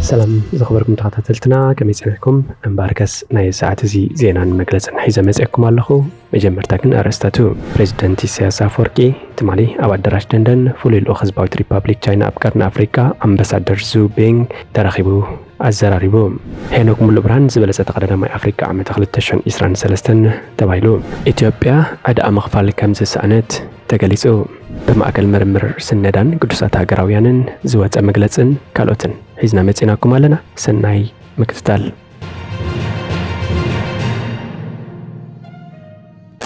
ሰላም ዝኸበርኩም ተኸታተልትና፣ ከመይ ጸኒሕኩም? እምበኣርከስ ናይ ሰዓት እዚ ዜናን መግለጽን ሒዘ መጺኤኩም ኣለኹ። መጀመርታ ግን ኣርእስታቱ። ፕሬዚደንት ኢሳያስ ኣፈወርቂ ትማሊ ኣብ ኣዳራሽ ደንደን ፍሉይ ልኡኽ ህዝባዊት ሪፓብሊክ ቻይና ኣብ ቀርኒ ኣፍሪቃ ኣምባሳደር ዙ ቤንግ ተራኺቡ ኣዘራሪቡ። ሄኖክ ሙሉእ ብርሃን ዝበለጸ ተቐዳዳማይ ኣፍሪቃ ዓመተ ክልተ ሽሕን ዕስራን ሰለስተን ተባሂሉ። ኢትዮጵያ ዕዳኣ ምኽፋል ከም ዝሰኣነት ተገሊጹ። ብማእከል ምርምር ስነዳን ግዱሳት ሃገራውያንን ዝወጸ መግለጽን ካልኦትን ሒዝና መጺናኩም ኣለና። ሰናይ ምክትታል።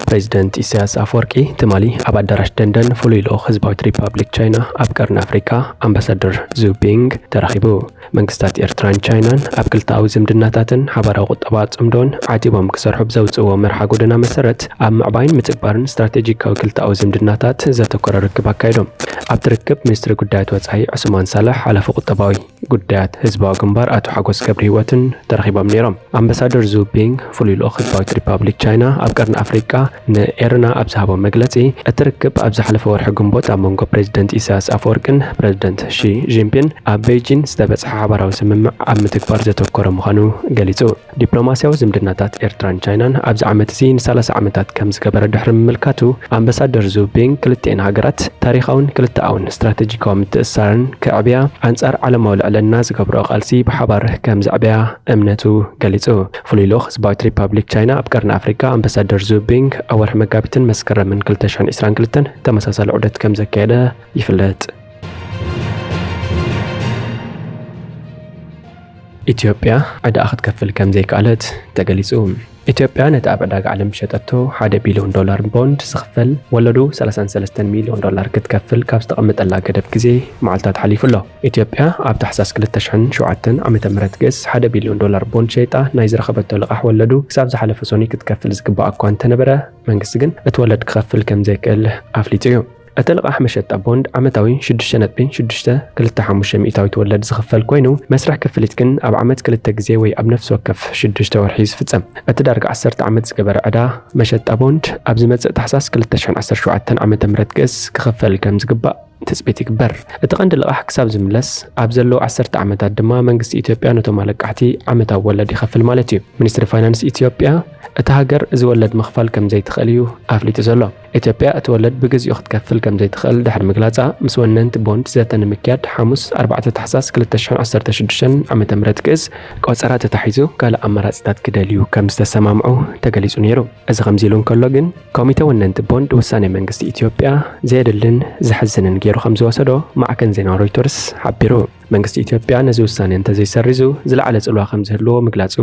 ፕሬዚደንት ኢሳያስ ኣፈወርቂ ትማሊ ኣብ ኣዳራሽ ደንደን ፍሉይ ልኡኽ ህዝባዊት ሪፓብሊክ ቻይና ኣብ ቀርኒ ኣፍሪቃ ኣምባሳደር ዙ ቢንግ ተራኺቡ። መንግስታት ኤርትራን ቻይናን ኣብ ክልተኣዊ ዝምድናታትን ሓባራዊ ቁጠባ ጽምዶን ዓቲቦም ክሰርሑ ብዘውጽእዎ መርሓ ጎደና መሰረት ኣብ ምዕባይን ምትግባርን ስትራቴጂካዊ ክልተኣዊ ዝምድናታት ዘተኮረ ርክብ ኣካይዶም። ኣብቲ ርክብ ሚኒስትሪ ጉዳያት ወጻኢ ዑስማን ሳልሕ፣ ሓላፊ ቁጠባዊ ጉዳያት ህዝባዊ ግንባር ኣቶ ሓጎስ ገብረሂወትን ተረኺቦም ነይሮም። ኣምባሳደር ዙ ቢንግ፣ ፍሉይ ልኡኽ ህዝባዊት ሪፓብሊክ ቻይና ኣብ ቀርኒ ኣፍሪቃ ንኤረና ኣብ ዝሃቦ መግለጺ፣ እቲ ርክብ ኣብ ዝሓለፈ ወርሒ ግንቦት ኣብ መንጎ ፕሬዚደንት ኢሳያስ ኣፈወርቅን ፕሬዚደንት ሺ ጂንፒን ኣብ ቤይጂን ዝተበጽሐ ሓባራዊ ስምምዕ ኣብ ምትግባር ዘተኮረ ምዃኑ ገሊጹ። ዲፕሎማስያዊ ዝምድናታት ኤርትራን ቻይናን ኣብዚ ዓመት እዚ ንሰላሳ ዓመታት ከም ዝገበረ ድሕሪ ምምልካቱ፣ ኣምባሳደር ዙ ቢንግ ክልቲኤን ሃገራት ታሪኻውን ክልተኣውን ስትራቴጂካዊ ምትእስሳረን ከዕብያ ኣንጻር ዓለማዊ ልዕልና ዝገብርኦ ቃልሲ ብሓባር ከም ዘዕብያ እምነቱ ገሊጹ። ፍሉይ ልኡኽ ህዝባዊት ሪፓብሊክ ቻይና ኣብ ቀርኒ ኣፍሪቃ ኣምባሳደር ዙ ቢንግ ኣብ ወርሒ መጋቢትን መስከረምን ክልተ ሽሕን ዕስራን ክልተን ተመሳሳሊ ዑደት ከም ዘካየደ ይፍለጥ። ኢትዮጵያ ዕዳኣ ክትከፍል ከም ዘይከኣለት ተገሊጹ። ኢትዮጵያ ነቲ ኣብ ዕዳጋ ዓለም ዝሸጠቶ ሓደ ቢልዮን ዶላር ቦንድ ዝኽፈል ወለዱ ሰላሳን ሰለስተን ሚልዮን ዶላር ክትከፍል ካብ ዝተቐመጠላ ገደብ ግዜ መዓልታት ሓሊፉ ኣሎ። ኢትዮጵያ ኣብ ታሕሳስ ክልተ ሽሕን ሸውዓተን ዓመተ ምህረት ግእስ ሓደ ቢልዮን ዶላር ቦንድ ሸይጣ ናይ ዝረኸበቶ ልቓሕ ወለዱ ክሳብ ዝሓለፈ ሰኑይ ክትከፍል ዝግባኣ እኳ እንተነበረ፣ መንግስቲ ግን እቲ ወለድ ክኸፍል ከም ዘይክእል ኣፍሊጡ እዩ። እቲ ልቓሕ መሸጣ ቦንድ ዓመታዊ ሽዱሽተ ነጥቢ ሽዱሽተ ክልተ ሓሙሽተ ሚእታዊት ወለድ ዝኽፈል ኮይኑ፣ መስርሕ ክፍሊት ግን ኣብ ዓመት ክልተ ግዜ ወይ ኣብ ነፍሲ ወከፍ ሽዱሽተ ወርሒ ዝፍጸም። እቲ ዳርጋ ዓሰርተ ዓመት ዝገበረ ዕዳ መሸጣ ቦንድ ኣብ ዝመጽእ ታሕሳስ ክልተ ሽሕን ዓሰርተ ሸውዓተን ዓመተ ምህረት ግእስ ክኽፈል ከም ዝግባእ ትጽቢት ይግበር። እቲ ቀንዲ ልቓሕ ክሳብ ዝምለስ ኣብ ዘለዉ ዓሰርተ ዓመታት ድማ መንግስቲ ኢትዮጵያ ነቶም ኣለቃሕቲ ዓመታዊ ወለድ ይኸፍል ማለት እዩ። ሚኒስትሪ ፋይናንስ ኢትዮጵያ እታ ሃገር እዚ ወለድ ምኽፋል ከም ዘይትኽእል እዩ ኣፍሊጡ ዘሎ። ኢትዮጵያ እቲ ወለድ ብግዜኡ ክትከፍል ከም ዘይትኽእል ድሕሪ ምግላጻ፣ ምስ ወነንቲ ቦንድ ዘተ ንምክያድ ሓሙስ ኣርባዕተ ታሕሳስ ክልተ ሽሕን ዓሰርተ ሽዱሽተን ዓመተ ምህረት ግእስ ቆጸራ ተታሒዙ ካልእ ኣማራጺታት ክደልዩ ከም ዝተሰማምዑ ተገሊጹ ነይሩ። እዚ ከምዚ ኢሉ እንከሎ ግን፣ ኮሚተ ወነንቲ ቦንድ ውሳኔ መንግስቲ ኢትዮጵያ ዘየድልን ዘሕዝንን ገይሩ ከም ዝወሰዶ ማዕከን ዜና ሮይተርስ ሓቢሩ። መንግስቲ ኢትዮጵያ ነዚ ውሳኔ እንተዘይሰሪዙ ዝለዓለ ጽልዋ ከም ዝህልዎ ምግላጹ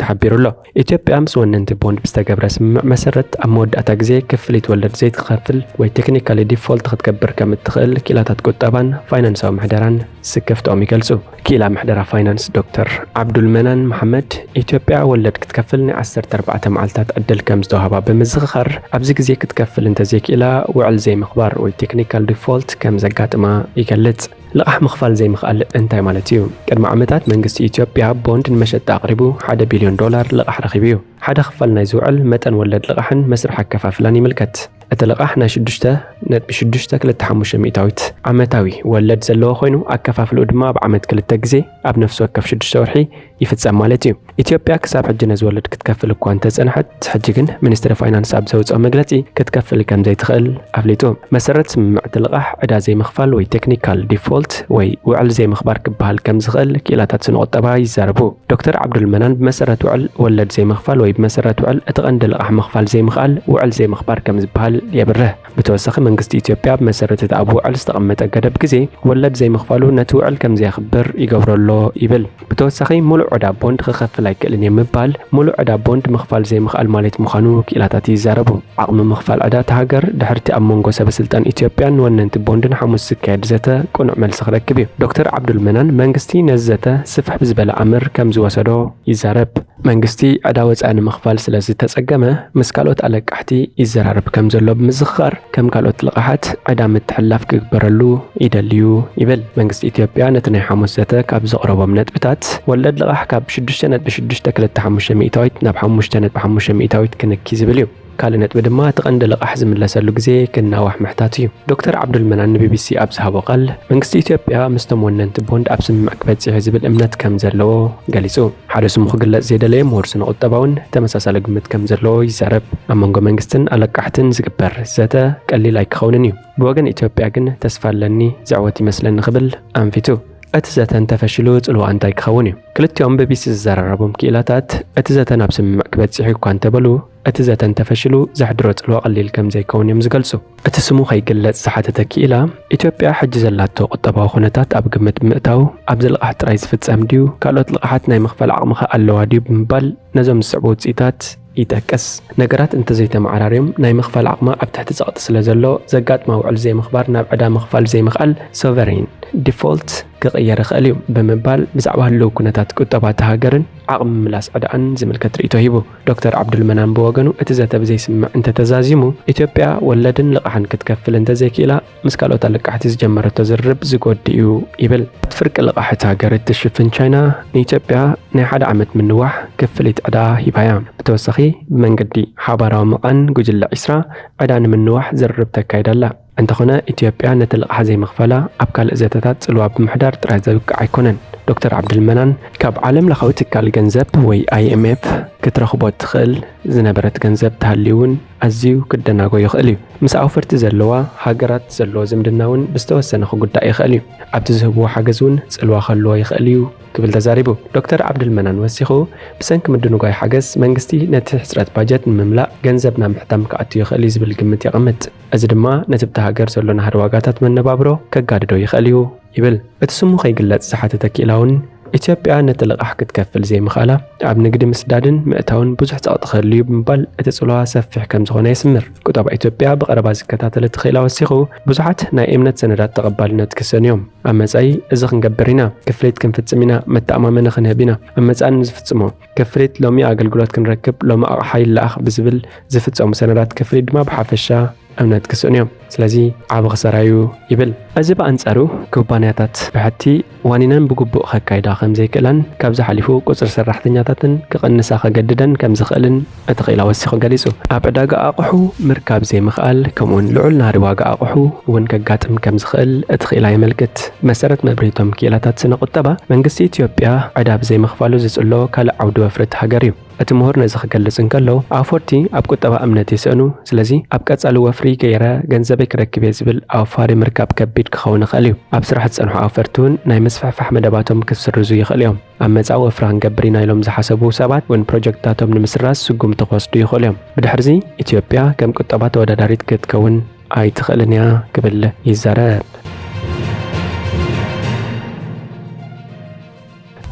ተሓቢሩ ኣሎ። ኢትዮጵያ ምስ ወነንቲ ቦንድ ብዝተገብረ ስምምዕ መሰረት ኣብ መወዳእታ ግዜ ክፍሊት ወለድ ዘይትኸፍል ወይ ቴክኒካሊ ዲፎልት ክትገብር ከም እትኽእል ክኢላታት ቁጠባን ፋይናንሳዊ ምሕደራን ስክፍትኦም ይገልጹ። ክኢላ ምሕደራ ፋይናንስ ዶክተር ዓብዱል መናን መሓመድ፣ ኢትዮጵያ ወለድ ክትከፍል ናይ ዓሰርተ ኣርባዕተ መዓልታት ዕድል ከም ዝተዋህባ ብምዝኽኻር፣ ኣብዚ ግዜ ክትከፍል እንተዘይክኢላ ውዕል ዘይምኽባር ወይ ቴክኒካል ዲፎልት ከም ዘጋጥማ ይገልጽ። ልቓሕ ምኽፋል ዘይምኽኣል እንታይ ማለት እዩ? ቅድሚ ዓመታት መንግስቲ ኢትዮጵያ ቦንድ ንመሸጣ ኣቕሪቡ ሓደ ቢልዮን ዶላር ልቓሕ ረኺቡ እዩ። ሓደ ክፋል ናይዚ ውዕል መጠን ወለድ ልቓሕን መስርሕ ኣከፋፍላን ይምልከት። እቲ ልቓሕ ናይ ሽዱሽተ ነጥቢ ሽዱሽተ ክልተ ሓሙሽተ ሚእታዊት ዓመታዊ ወለድ ዘለዎ ኮይኑ፣ ኣከፋፍልኡ ድማ ኣብ ዓመት ክልተ ግዜ ኣብ ነፍሲ ወከፍ ሽዱሽተ ወርሒ ይፍጸም ማለት እዩ። ኢትዮጵያ ክሳብ ሕጂ ነዚ ወለድ ክትከፍል እኳ እንተጸንሐት፣ ሕጂ ግን ሚኒስትሪ ፋይናንስ ኣብ ዘውጽኦ መግለጺ ክትከፍል ከም ዘይትኽእል ኣፍሊጡ። መሰረት ስምምዕ እቲ ልቓሕ ዕዳ ዘይምኽፋል ወይ ቴክኒካል ዲፎልት ወይ ውዕል ዘይምኽባር ክበሃል ከም ዝኽእል ክኢላታት ስነ ቁጠባ ይዛረቡ። ዶክተር ዓብዱል መናን ብመሰረት ውዕል ወለድ ዘይምኽፋል ወይ ብመሰረት ውዕል እቲ ቀንዲ ልቓሕ ምኽፋል ዘይምኽኣል ውዕል ዘይምኽባር ከም ዝበሃል የብርህ። ብተወሳኺ መንግስቲ ኢትዮጵያ ብመሰረት እቲ ኣብ ውዕል ዝተቐመጠ ገደብ ግዜ ወለድ ዘይምኽፋሉ ነቲ ውዕል ከም ዘየኽብር ይገብሮ ኣሎ ይብል። ብተወሳኺ ምሉእ ዕዳ ቦንድ ክኸፍል ኣይክእልን እየ ምባል ምሉእ ዕዳ ቦንድ ምኽፋል ዘይምኽኣል ማለት ምዃኑ ክኢላታት ይዛረቡ። ዓቕሚ ምኽፋል ዕዳ እታ ሃገር ድሕርቲ ኣብ መንጎ ሰበ ስልጣን ኢትዮጵያን ወነንቲ ቦንድን ሓሙስ ዝካየድ ዘተ ቅኑዕ መልሲ ክረክብ እዩ። ዶክተር ዓብዱል መናን መንግስቲ ነዚ ዘተ ስፍሕ ብዝበለ ኣምር ከም ዝወሰዶ ይዛረብ። መንግስቲ ዕዳ ወጻኢ ንምኽፋል ስለ ዝተጸገመ፣ ምስ ካልኦት ኣለቃሕቲ ይዘራረብ ከም ዘሎ ብምዝኽኻር፣ ከም ካልኦት ልቓሓት ዕዳ ምትሕልላፍ ክግበረሉ ይደልዩ ይብል። መንግስቲ ኢትዮጵያ ነቲ ናይ ሓሙስ ዘተ ካብ ዘቕረቦም ነጥብታት፣ ወለድ ልቓሕ ካብ ሽዱሽተ ነጥቢ ሽዱሽተ ክልተ ሓሙሽተ ሚእታዊት ናብ ሓሙሽተ ነጥቢ ሓሙሽተ ሚእታዊት ክንኪ ዝብል እዩ። ካልእ ነጥቢ ድማ እቲ ቀንዲ ልቓሕ ዝምለሰሉ ግዜ ክናዋሕ ምሕታቱ እዩ። ዶክተር ዓብዱል መናን ንቢቢሲ ኣብ ዝሃቦ ቃል፣ መንግስቲ ኢትዮጵያ ምስቶም ወነንቲ ቦንድ ኣብ ስምምዕ ክበጽሕ እዩ ዝብል እምነት ከም ዘለዎ ገሊጹ። ሓደ ስሙ ክግለጽ ዘይደለየ ምሁር ስነ ቁጠባ እውን ተመሳሳሊ ግምት ከም ዘለዎ ይዛረብ። ኣብ መንጎ መንግስትን ኣለቃሕትን ዝግበር ዘተ ቀሊል ኣይክኸውንን እዩ። ብወገን ኢትዮጵያ ግን ተስፋ ኣለኒ፣ ዝዕወት ይመስለኒ ክብል ኣንፊቱ። እቲ ዘተ እንተፈሽሉ ጽልዋ እንታይ ክኸውን እዩ? ክልቲኦም ቢቢሲ ዝዘራረቦም ክኢላታት እቲ ዘተ ናብ ስምምዕ ክበጽሕ እዩ እኳ እንተበሉ፣ እቲ ዘተ እንተፈሽሉ ዘሕድሮ ጽልዋ ቀሊል ከም ዘይከውን እዮም ዝገልጹ። እቲ ስሙ ከይግለጽ ዝሓተተ ክኢላ፣ ኢትዮጵያ ሕጂ ዘላቶ ቁጠባዊ ኩነታት ኣብ ግምት ብምእታው ኣብዚ ልቓሕ ጥራይ ዝፍጸም ድዩ? ካልኦት ልቓሓት ናይ ምኽፋል ዓቕሚ ከ ኣለዋ ድዩ? ብምባል ነዞም ዝስዕቡ ውጽኢታት ይጠቅስ። ነገራት እንተዘይተመዓራርዮም ናይ ምኽፋል ዓቕማ ኣብ ትሕቲ ጸቕጢ ስለ ዘሎ ዘጋጥማ ውዕል ዘይምኽባር ናብ ዕዳ ምኽፋል ዘይምኽኣል ሶቨሬን ዲፎልት ክቕየር ይኽእል እዩ ብምባል ብዛዕባ ህልው ኩነታት ቁጠባ እታ ሃገርን ዓቕሚ ምምላስ ዕዳኣን ዝምልከት ርእይቶ ሂቡ። ዶክተር ዓብዱል መናን ብወገኑ እቲ ዘተ ብዘይስምምዕ እንተተዛዚሙ ኢትዮጵያ ወለድን ልቓሕን ክትከፍል እንተዘይክኢላ ምስ ካልኦት ኣለቃሕቲ ዝጀመረቶ ዝርርብ ዝጎድእ እዩ ይብል። እቲ ፍርቂ ልቓሕ እታ ሃገር እትሽፍን ቻይና ንኢትዮጵያ ናይ ሓደ ዓመት ምንዋሕ ክፍሊት ዕዳ ሂባያ። ብተወሳኺ ብመንገዲ ሓባራዊ መቓን ጉጅለ ዒስራ ዕዳ ንምንዋሕ ዝርርብ ተካይድ ኣላ። እንተኾነ ኢትዮጵያ ነቲ ልቓሕ ዘይምኽፋላ ኣብ ካልእ ዘተታት ጽልዋ ብምሕዳር ጥራይ ዘብቅዕ ኣይኮነን። ዶክተር ዓብዱልመናን ካብ ዓለም ለኻዊ ትካል ገንዘብ ወይ ኣይኤምኤፍ ክትረኽቦ እትኽእል ዝነበረት ገንዘብ ተሃልዩ እውን ኣዝዩ ክደናጎ ይኽእል እዩ። ምስ ኣውፈርቲ ዘለዋ ሃገራት ዘለዎ ዝምድና እውን ብዝተወሰነ ክጉዳእ ይኽእል እዩ። ኣብቲ ዝህብዎ ሓገዝ እውን ጽልዋ ክህልዎ ይኽእል እዩ ክብል ተዛሪቡ። ዶክተር ዓብዱልመናን ወሲኹ ብሰንኪ ምድንጓይ ሓገዝ መንግስቲ ነቲ ሕጽረት ባጀት ንምምላእ ገንዘብ ናብ ምሕታም ክኣቱ ይኽእል እዩ ዝብል ግምት የቐምጥ። እዚ ድማ ነቲ ብታ ሃገር ዘሎ ናህሪ ዋጋታት መነባብሮ ከጋድዶ ይኽእል እዩ ይብል። እቲ ስሙ ከይግለጽ ዝሓተተ ክኢላ እውን ኢትዮጵያ ነቲ ልቓሕ ክትከፍል ዘይምኽኣላ ኣብ ንግዲ ምስዳድን ምእታውን ብዙሕ ጸቕጢ ክህልዩ ብምባል እቲ ጽልዋ ሰፊሕ ከም ዝኾነ የስምር። ቁጠባ ኢትዮጵያ ብቐረባ ዝከታተል እቲ ክኢላ ወሲኹ ብዙሓት ናይ እምነት ሰነዳት ተቐባልነት ክሰንዮም ኣብ መጻኢ እዚ ክንገብር ኢና፣ ክፍሊት ክንፍጽም ኢና፣ መተኣማመኒ ክንህብ ኢና፣ ኣብ መጻኢ ንዝፍጽሞ ክፍሊት ሎሚ ኣገልግሎት ክንረክብ፣ ሎሚ ኣቕሓ ይለኣኽ ብዝብል ዝፍጸሙ ሰነዳት ክፍሊት ድማ ብሓፈሻ እምነት ክስእኑ እዮም። ስለዚ ዓቢ ክሰራ እዩ ይብል። እዚ ብኣንጻሩ ኩባንያታት ብሕቲ ዋኒነን ብግቡእ ከካይዳ ከም ዘይክእላን ካብዚ ሓሊፉ ቁጽሪ ሰራሕተኛታትን ክቕንሳ ከገድደን ከም ዝኽእልን እቲ ክኢላ ወሲኹ ገሊጹ። ኣብ ዕዳጋ ኣቕሑ ምርካብ ዘይምኽኣል ከምኡውን ልዑል ናህሪ ዋጋ ኣቕሑ እውን ከጋጥም ከም ዝኽእል እቲ ክኢላ የመልክት። መሰረት መብርሂቶም ክኢላታት ስነ ቁጠባ መንግስቲ ኢትዮጵያ ዕዳ ብዘይምኽፋሉ ዝጽሎ ካልእ ዓውዲ ወፍሪ እቲ ሃገር እዩ። እቲ ምሁር ነዚ ክገልጽ እንከሎ ኣውፈርቲ ኣብ ቁጠባ እምነት ይስእኑ፣ ስለዚ ኣብ ቀጻሊ ወፍሪ ገይረ ገንዘበይ ክረክብ እየ ዝብል ኣውፋሪ ምርካብ ከቢድ ክኸውን ይኽእል እዩ። ኣብ ስራሕ ዝጸንሑ ኣውፈርቲ እውን ናይ ምስፍሕፋሕ መደባቶም ክስርዙ ይኽእሉ እዮም። ኣብ መጻኢ ወፍሪ ክንገብር ኢና ኢሎም ዝሓሰቡ ሰባት እውን ፕሮጀክትታቶም ንምስራዝ ስጉምቲ ክወስዱ ይኽእሉ እዮም። ብድሕርዚ ኢትዮጵያ ከም ቁጠባ ተወዳዳሪት ክትከውን ኣይትኽእልን እያ ክብል ይዛረብ።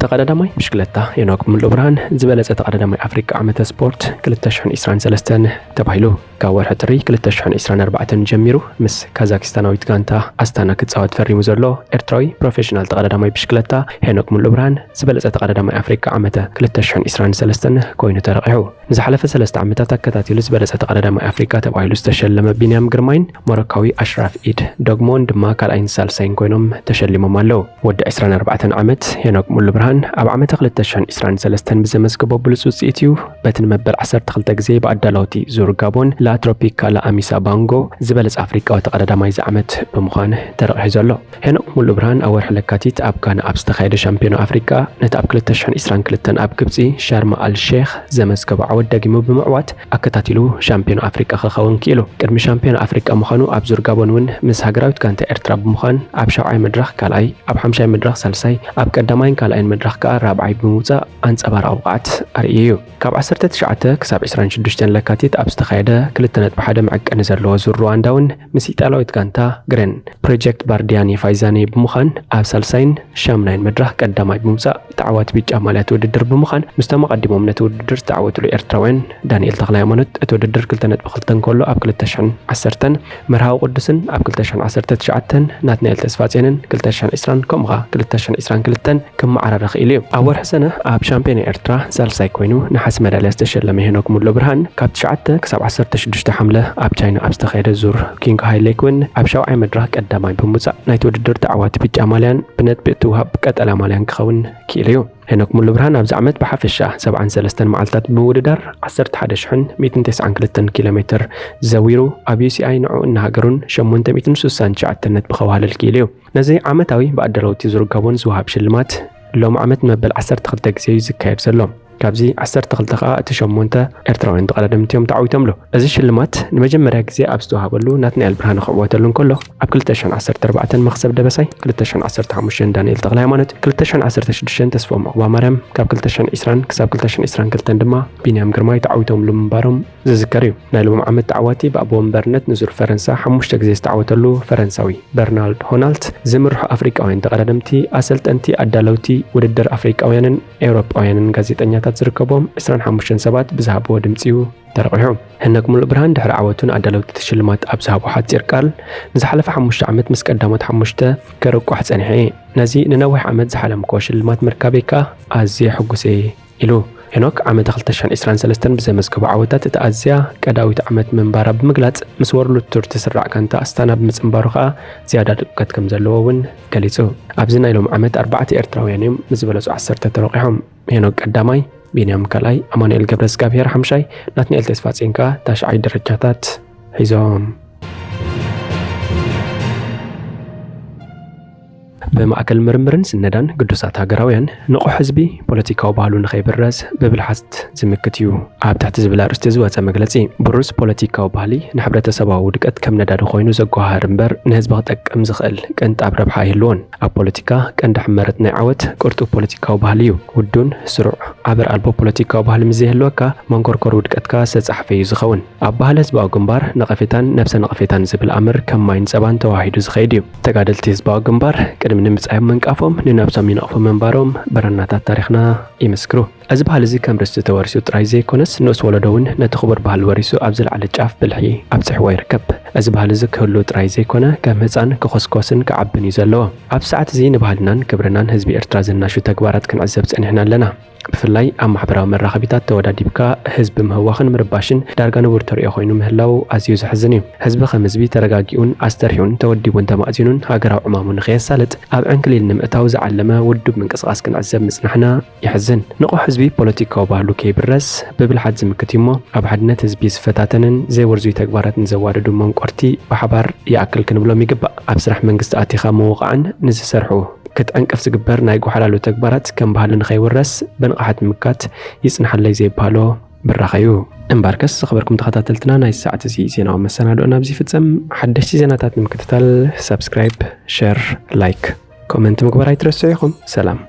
ተቐዳዳማይ ብሽክለታ ሄኖክ ሙሉብርሃን ዝበለጸ ተቐዳዳማይ ኣፍሪቃ ዓመተ ስፖርት ክልተ ሽሕን ዕስራን ሰለስተን ተባሂሉ። ካብ ወርሒ ጥሪ ክልተ ሽሕን ዕስራን ኣርባዕተን ጀሚሩ ምስ ካዛክስታናዊት ጋንታ ኣስታና ክጻወት ፈሪሙ ዘሎ ኤርትራዊ ፕሮፌሽናል ተቐዳዳማይ ብሽክለታ ሄኖክ ሙሉብርሃን ዝበለጸ ተቐዳዳማይ ኣፍሪቃ ዓመተ ክልተ ሽሕን ዕስራን ሰለስተን ኮይኑ ተረቒሑ። ንዝሓለፈ ሰለስተ ዓመታት ኣከታቲሉ ዝበለጸ ተቐዳዳማይ ኣፍሪቃ ተባሂሉ ዝተሸለመ ቢንያም ግርማይን ሞሮካዊ ኣሽራፍ ኢድ ዶግሞን ድማ ካልኣይን ሳልሳይን ኮይኖም ተሸሊሞም ኣለዉ። ወዲ ዕስራን ኣርባዕተን ዓመት ሄኖክ ሙሉብርሃን ኣብ ዓመተ ክልተ ሽሕን ዕስራን ሰለስተን ብዘመዝገቦ ብሉጽ ውጽኢት እዩ በቲ ንመበል ዓሰርተ ክልተ ግዜ ብኣዳለውቲ ዙር ጋቦን ላትሮፒካላ ኣሚሳ ባንጎ ዝበለጸ ኣፍሪቃዊ ተቐዳዳማይ እዚ ዓመት ብምዃን ተረቒሑ ዘሎ። ሄኖክ ሙሉብርሃን ኣብ ወርሒ ለካቲት ኣብ ጋና ኣብ ዝተኻየደ ሻምፒዮና ኣፍሪቃ ነቲ ኣብ ክልተ ሽሕን ዕስራን ክልተን ኣብ ግብጺ ሻርማ ኣል ሼኽ ዘመዝገቦ ዓወት ደጊሙ ብምዕዋት ኣከታቲሉ ሻምፒዮን ኣፍሪቃ ክኸውን ክኢሉ። ቅድሚ ሻምፒዮን ኣፍሪቃ ምዃኑ ኣብ ዙር ጋቦን እውን ምስ ሃገራዊት ጋንታ ኤርትራ ብምዃን ኣብ ሻብዓይ መድረኽ ካልኣይ፣ ኣብ ሓምሻይ መድረኽ ሳልሳይ፣ ኣብ ቀዳማይን ካልኣይን መድረኽ ከኣ ራብዓይ ብምውጻእ ኣንጸባራቒ ብቕዓት ኣርእዩ እዩ። ካብ ዓሰርተ ትሽዓተ ክሳብ ዕስራን ሽዱሽተን ለካቲት ኣብ ዝተኻየደ ክልተ ነጥቢ ሓደ መዐቀኒ ዘለዎ ዙር ሩዋንዳ እውን ምስ ኢጣልያዊት ጋንታ ግሬን ፕሮጀክት ባርዲያኒ ፋይዛኒ ብምዃን ኣብ ሳልሳይን ሻምናይን መድረኽ ቀዳማይ ብምውጻእ ተዓዋቲ ቢጫ ማልያ እቲ ውድድር ብምዃን ምስቶም ኣቐዲሞም ነቲ ውድድር ዝተዓወትሉ ኤርትራውያን ዳንኤል ተኽለሃይማኖት እቲ ውድድር ክልተ ነጥቢ ክልተ እንከሎ ኣብ ክልተ ሽሕን ዓሰርተን፣ መርሃዊ ቅዱስን ኣብ ክልተ ሽሕን ዓሰርተ ትሽዓተን፣ ናትናኤል ተስፋጽዮንን ክልተ ሽሕን ዕስራን ከምኡ ኸኣ ክልተ ሽሕን ዕስራን ክልተን ክመዓራረ ክኢሉ እዩ። ኣብ ወርሒ ሰነ ኣብ ሻምፒዮና ኤርትራ ሳልሳይ ኮይኑ ነሓስ መዳልያ ዝተሸለመ ሄኖክ ሙሉ ብርሃን፣ ካብ ትሽዓተ ክሳብ ዓሰርተ ሽዱሽተ ሓምለ ኣብ ቻይና ኣብ ዝተኻየደ ዙር ኪንግ ሃይ ሌክ እውን ኣብ ሻውዓይ መድረኽ ቀዳማይ ብምውጻእ፣ ናይቲ ውድድር ተዓዋቲ ብጫ ማልያን ብነጥቢ እትወሃብ ቀጠልያ ማልያን ክኸውን ክኢሉ እዩ። ሄኖክ ሙሉ ብርሃን ኣብዚ ዓመት ብሓፈሻ ሰብዓን ሰለስተን መዓልታት ብምውድዳር ዓሰርተ ሓደ ሽሕን ሚእትን ተስዓን ክልተን ኪሎ ሜትር ዘዊሩ፣ ኣብ ዩ ሲ ኣይ ንዕኡን ንሃገሩን ሸሞንተ ሚእትን ስሳን ትሽዓተን ነጥቢ ከዋህልል ክኢሉ እዩ። ነዚ ዓመታዊ ብኣዳለውቲ ዝርገቦን ዝወሃብ ሽልማት ሎም ዓመት መበል ዓሰርተ ክልተ ግዜ እዩ ዝካየድ ዘሎ። ካብዚ ዓሰርተ ክልተ ከኣ እቲ ሸሞንተ ኤርትራውያን ተቐዳደምቲ እዮም ተዓዊቶምሉ። እዚ ሽልማት ንመጀመርያ ግዜ ኣብ ዝተዋሃበሉ ናትናኤል ብርሃነ ክዕወተሉ እንከሎ፣ ኣብ ክልተ ሽሕን ዓሰርተ ኣርባዕተን መኽሰብ ደበሳይ፣ ክልተ ሽሕን ዓሰርተ ሓሙሽተን ዳንኤል ተኽለ ሃይማኖት፣ ክልተ ሽሕን ዓሰርተ ሽዱሽተን ተስፎም ዑቕባ ማርያም፣ ካብ ክልተ ሽሕን ዕስራን ክሳብ ክልተ ሽሕን ዕስራን ክልተን ድማ ቢንያም ግርማይ ተዓዊቶምሉ ምንባሮም ዝዝከር እዩ። ናይ ሎም ዓመት ተዓዋቲ ብኣቦ ወንበርነት ንዙር ፈረንሳ ሓሙሽተ ግዜ ዝተዓወተሉ ፈረንሳዊ በርናርድ ሆናልት ዝምርሑ ኣፍሪቃውያን ተቐዳደምቲ፣ ኣሰልጠንቲ፣ ኣዳለውቲ ውድድር ኣፍሪቃውያንን ኤውሮጳውያንን ጋዜጠኛታት ዝርከቦም ዕስራን ሓሙሽተን ሰባት ብዝሃብዎ ድምጺ እዩ ተረቒሑ። ሄኖክ ሙሉ ብርሃን ድሕሪ ዓወቱ ንኣዳለውቲ እቲ ሽልማት ኣብ ዝሃቦ ሓጺር ቃል፣ ንዝሓለፈ ሓሙሽተ ዓመት ምስ ቀዳሞት ሓሙሽተ ከርቋሕ ጸኒሐ እየ። ነዚ ንነዊሕ ዓመት ዝሓለምክዎ ሽልማት ምርካበይ ከኣ ኣዝየ ሕጉስ እየ ኢሉ። ሄኖክ ዓመተ ክልተ ሽሕን ዕስራን ሰለስተን ብዘመዝገቦ ዓወታት እቲ ኣዝያ ቀዳዊት ዓመት ምንባራ ብምግላጽ፣ ምስ ወርልድ ቱር ትስራዕ ጋንታ ኣስታና ብምጽንባሩ ከኣ ዝያዳ ድምቀት ከም ዘለዎ እውን ገሊጹ። ኣብዚ ናይ ሎም ዓመት ኣርባዕተ ኤርትራውያን እዮም ምስ ዝበለጹ ዓሰርተ ተረቂሖም። ሄኖክ ቀዳማይ፣ ቢንያም ካልኣይ፣ ኣማኑኤል ገብረዝጋብሄር ሓምሻይ፣ ናትናኤል ተስፋጽዮን ከኣ ታሽዓይ ደረጃታት ሒዞም። ብማእከል ምርምርን ስነዳን ግዱሳት ሃገራውያን፣ ንቑሕ ህዝቢ ፖለቲካዊ ባህሉ ንኸይብረዝ ብብልሓት ዝምክት እዩ ኣብ ትሕቲ ዝብል ኣርእስቲ ዝወጸ መግለጺ፣ ብሩዝ ፖለቲካዊ ባህሊ ንሕብረተሰባዊ ውድቀት ከም ነዳዲ ኮይኑ ዘጓሃህር እምበር ንህዝቢ ክጠቅም ዝኽእል ቅንጣብ ረብሓ ኣይህልዎን። ኣብ ፖለቲካ ቀንዲ ሕመረት ናይ ዓወት ቅርጡብ ፖለቲካዊ ባህሊ እዩ። ውዱን ስሩዕ ኣበር ኣልቦ ፖለቲካዊ ባህሊ ምስ ዘይህልወካ መንኮርኮር ውድቀትካ ዝተጻሕፈ እዩ ዝኸውን። ኣብ ባህሊ ህዝባዊ ግንባር ነቐፌታን ነብሰ ነቐፌታን ዝብል ኣምር ከም ማይን ጸባን ተዋሂዱ ዝኸይድ እዩ። ተጋደልቲ ህዝባዊ ግንባር ቅድሚ ንምጻዮም ምንቃፎም ንነብሶም ይነቕፉ ምንባሮም ብራናታት ታሪኽና ይምስክሩ። እዚ ባህሊ እዚ ከም ርስቲ ተወሪሱ ጥራይ ዘይኮነስ ንኡስ ወለዶ እውን ነቲ ክቡር ባህሊ ወሪሱ ኣብ ዝለዓለ ጫፍ ብልሒ ኣብጺሕዎ ይርከብ። እዚ ባህሊ እዚ ክህሉ ጥራይ ዘይኮነ ከም ህጻን ክኹስኮስን ክዓብን እዩ ዘለዎ። ኣብ ሰዓት እዚ ንባህልናን ክብርናን ህዝቢ ኤርትራ ዝናሹ ተግባራት ክንዕዘብ ጸኒሕና ኣለና። ብፍላይ ኣብ ማሕበራዊ መራኸቢታት ተወዳዲብካ ህዝቢ ምህዋኽን ምርባሽን ዳርጋ ንቡር ተርእዮ ኮይኑ ምህላው ኣዝዩ ዘሕዝን እዩ። ህዝቢ ከም ህዝቢ ተረጋጊኡን ኣስተርሕዩን ተወዲቡን ተማእዚኑን ሃገራዊ ዕማሙ ንኸየሳልጥ ኣብ ዕንክሊል ንምእታው ዝዓለመ ውዱብ ምንቅስቓስ ክንዕዘብ ምጽናሕና የሕዝን። ንቑሕ ህዝቢ ፖለቲካዊ ባህሉ ከይብረስ ብብልሓት ዝምክት እዩ እሞ ኣብ ሓድነት ህዝቢ ዝፈታተንን ዘይወርዙይ ተግባራት ንዘዋድዱ መንቆርቲ ብሓባር ይኣክል ክንብሎም ይግባእ። ኣብ ስራሕ መንግስቲ ኣቲኻ ምውቓዕን ንዝሰርሑ ክትዕንቅፍ ዝግበር ናይ ጓሓላሉ ተግባራት ከም ባህሊ ንኸይውረስ ብንቕሓት ምምካት ይጽንሓለይ ዘይበሃሎ ብራኸ እዩ። እምበርከስ ዝኸበርኩም ተኸታተልትና ናይ ሰዓት እዚ ዜናዊ መሰናድኦና ኣብዚ ይፍጸም። ሓደሽቲ ዜናታት ንምክትታል ሳብስክራይብ፣ ሸር፣ ላይክ፣ ኮመንት ምግባር ኣይትረስዑ ኢኹም። ሰላም።